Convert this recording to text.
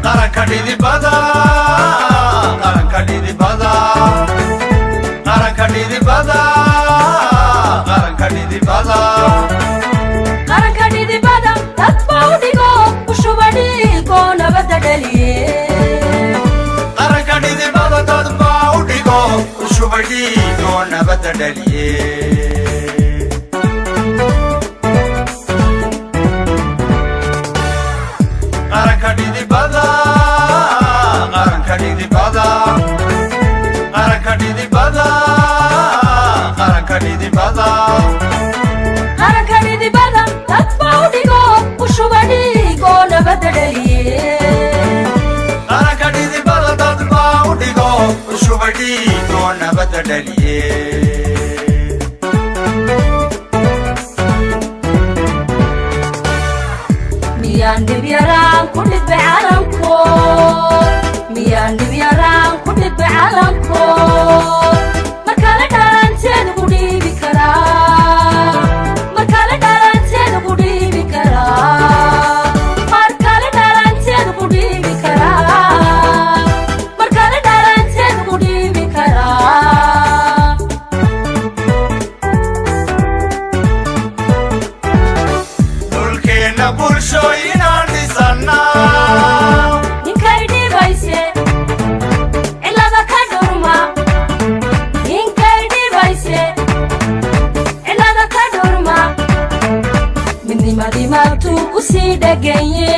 Qaranka dhidibada, qaranka dhidibada, qaranka dhidibada, qaranka dhidibada. Qaranka dhidibada dad baa u dhigo, u shuba dhiigoo nabadda dhaliye. Qaranka dhidibada dad baa u dhigo, u shubay dhiigoo nabadda dhaliye. Qaranka dhidibada, qaranka dhidibada, qaranka dhidibada, qaranka dhidibada. Qaranka dhidibada dad baa u dhigo, u shuba dhiigoo nabadda dhaliye. Qaranka dhidibada dad baa u dhigo, u shubay dhiigoo nabadda dhaliye. Miyaan dhib yaraan ku dhibay calanko? Miyaan dhib yaraan ku dhibay calanko? Markale dhalanteed ugu dhiibi karaa, markale dhalanteed ugu dhiibi karaa, markale dhalanteed ugu dhiibi karaa, markale dhalanteed ugu dhiibi karaa. Dhulkeenna bulshooyinaan dhisannaa. Ninkay dhibayse cilada ka dhurma, ninkay dhibayse cilada ka dhurma, midnimadii maantuu ku sii dheganye.